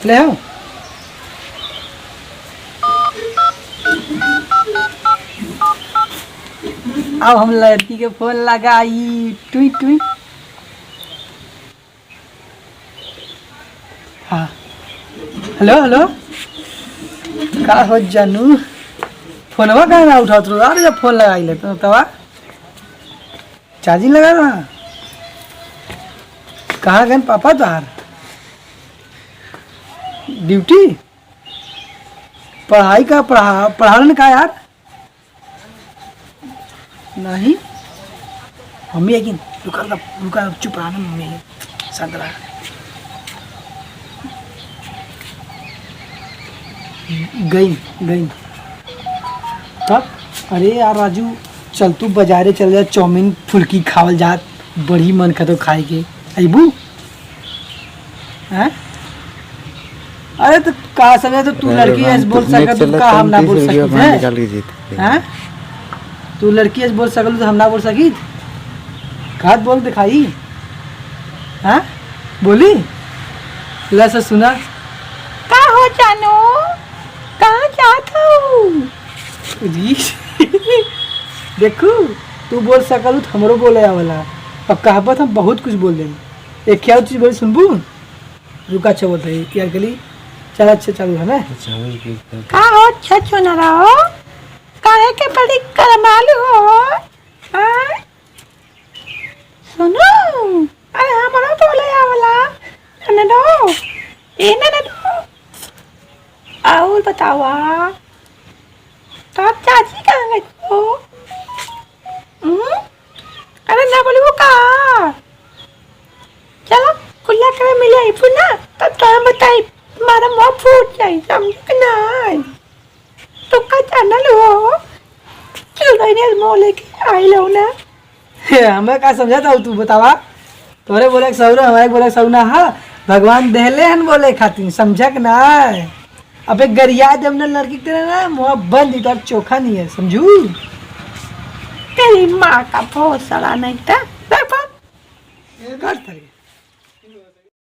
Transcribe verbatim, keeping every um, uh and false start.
ले आओ। अब हम लड़की के फोन लगाई, टुई टुई। हाँ, हेलो, हेलो। का हो जानू, फोनवा काहे ना उठावत रहो? अरे, जब फोन लगाई ले तो तवा चार्जिंग लगा रहा। कहाँ गए पापा तोहार? ड्यूटी? पढ़ाई का पढ़ा, पढ़ालन का यार? नहीं। मम्मी है कि रुका, रुका, रुका, चुप रहा ना मम्मी, शांत रहा। गई, गई। तब, अरे यार राजू, चल तू बाजारे चल जा, चाउमीन फुल्की खावल जात, बड़ी मन करतो खाए के। अइबू? हैं? अरे तो का समझे, तो तू अरे लड़की भगवान, ऐसे बोल तू नेट सकत, तू चला, का हम ना तीस बोल रुपया सकित बाहर है? निकाल के जीत गए। हैं? तू लड़की ऐसे बोल सकलू तो हम ना बोल सकित? का बोल दिखाई? हैं? बोली? ले से सुना। का हो जानू? कहाँ जात हो? जी। देखू, तू बोल सकलू तो हमरो बोले आवला। अब कहबत हम बहुत कुछ बोल देंगे। एक क्या चीज बोली सुनबू? रुका, अच्छा बोलत है यार गली। चल, अच्छा चालू है ना। अच्छा, वही की तो। का हो अच्छा सुना रहा हो? काहे के बड़ी करमालू हो? हाँ? सुनो, अरे हमरो बोले आवला। ननदो, ए ननदो। और बतावा, तोर चाची कहाँ गई हो? हम्म? अरे ना बोलबू का? चलो, कुल्ला करे मिले आइबू ना, तब तो हम बताई, तुम्हारा मुंह फूट जाई, समझो कि नहीं? तो का जानल हो? चल रही ने मोह लेके आई लो ना। हे, हमें का समझाता हो तू बतावा? तोरे बोले के सौरा, हमारे बोले के सौरा ना हा। भगवान देहले हन बोले खातिर, समझक ना है। अबे गरिया जब न लड़की के तेरे ना, मुंह बंद, इधर चोखा नहीं है, समझू? तेरी माँ का भोसड़ा नहीं था। रख बात। ये कर था।